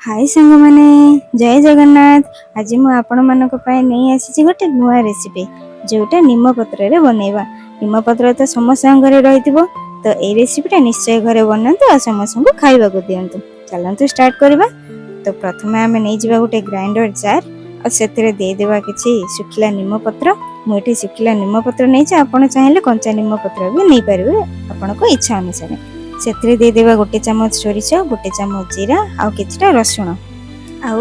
High ସାଙ୍ଗମାନେ, ଜୟ ଜଗନ୍ନାଥ। ଆଜି ମୁଁ ଆପଣମାନଙ୍କ ପାଇଁ ନେଇ ଆସିଛି ଗୋଟେ ନୂଆ ରେସିପି, ଯେଉଁଟା ନିମପତ୍ରରେ ବନେଇବା। ନିମପତ୍ର ତ ସମସ୍ତଙ୍କ ଘରେ ରହିଥିବ, ତ ଏଇ ରେସିପିଟା ନିଶ୍ଚୟ ଘରେ ବନାନ୍ତୁ ଆଉ ସମସ୍ତଙ୍କୁ ଖାଇବାକୁ ଦିଅନ୍ତୁ। ଚାଲନ୍ତୁ ଷ୍ଟାର୍ଟ କରିବା। ତ ପ୍ରଥମେ ଆମେ ନେଇଯିବା ଗୋଟେ ଗ୍ରାଇଣ୍ଡର ଜାର୍ ଆଉ ସେଥିରେ ଦେଇଦେବା କିଛି ଶୁଖିଲା ନିମପତ୍ର। ମୁଁ ଏଠି ଶୁଖିଲା ନିମପତ୍ର ନେଇଛି, ଆପଣ ଚାହିଁଲେ କଞ୍ଚା ନିମପତ୍ର ବି ନେଇପାରିବେ ଆପଣଙ୍କ ଇଚ୍ଛା ଅନୁସାରେ। ସେଥିରେ ଦେଇଦେବା 1 ଚାମଚ ସୋରିଷ, 1 ଚାମଚ ଜିରା ଆଉ କିଛିଟା ରସୁଣ ଆଉ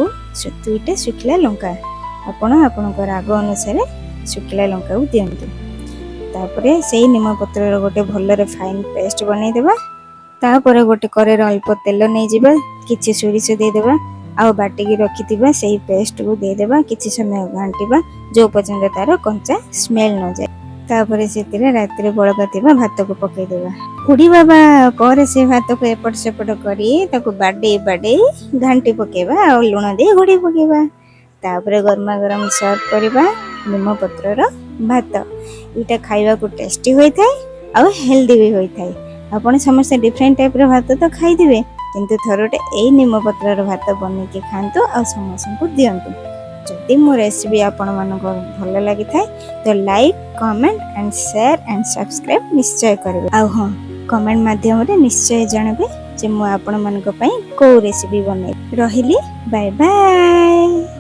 ଦୁଇଟା ଶୁଖିଲା ଲଙ୍କା। ଆପଣ ଆପଣଙ୍କ ରାଗ ଅନୁସାରେ ଶୁଖିଲା ଲଙ୍କାକୁ ଦିଅନ୍ତୁ। ତାପରେ ସେଇ ନିମପତ୍ରର ଗୋଟେ ଭଲରେ ଫାଇନ୍ ପେଷ୍ଟ ବନେଇଦେବା। ତାପରେ ଗୋଟେ କରେଇରେ ଅଳ୍ପ ତେଲ ନେଇଯିବା, କିଛି ସୋରିଷ ଦେଇଦେବା ଆଉ ବାଟିକି ରଖିଥିବା ସେଇ ପେଷ୍ଟକୁ ଦେଇଦେବା। କିଛି ସମୟ ଘାଣ୍ଟିବା, ଯେଉଁ ପର୍ଯ୍ୟନ୍ତ ତାର କଞ୍ଚା ସ୍ମେଲ ନ ଯାଏ। ତାପରେ ସେଥିରେ ରାତିରେ ବଳକା ଥିବା ଭାତକୁ ପକେଇଦେବା। ଘୋଡ଼ିବା ପରେ ସେ ଭାତକୁ ଏପଟ ସେପଟ କରି ତାକୁ ବାଡେଇ ବାଡେଇ ଘାଣ୍ଟି ପକେଇବା ଆଉ ଲୁଣ ଦେଇ ଘୋଡ଼ି ପକେଇବା। ତାପରେ ଗରମା ଗରମ ସର୍ଭ କରିବା ନିମପତ୍ରର ଭାତ। ଏଇଟା ଖାଇବାକୁ ଟେଷ୍ଟି ହୋଇଥାଏ ଆଉ ହେଲ୍ଦି ବି ହୋଇଥାଏ। ଆପଣ ସମସ୍ତେ ଡିଫରେଣ୍ଟ ଟାଇପ୍ର ଭାତ ତ ଖାଇଥିବେ, କିନ୍ତୁ ଥରଟେ ଏଇ ନିମପତ୍ରର ଭାତ ବନେଇକି ଖାଆନ୍ତୁ ଆଉ ସମସ୍ତଙ୍କୁ ଦିଅନ୍ତୁ। ଯଦି ମୋ ରେସିପି ଆପଣମାନଙ୍କୁ ଭଲ ଲାଗିଥାଏ, ତ like, comment and share and subscribe ନିଶ୍ଚୟ କରିବେ। ଆଉ ହଁ, କମେଣ୍ଟ ମାଧ୍ୟମରେ ନିଶ୍ଚୟ ଜଣାଇବେ ଯେ ମୁଁ ଆପଣମାନଙ୍କ ପାଇଁ କେଉଁ ରେସିପି ବନେଇବି। ରହିଲି, ବାଏ ବାଏ।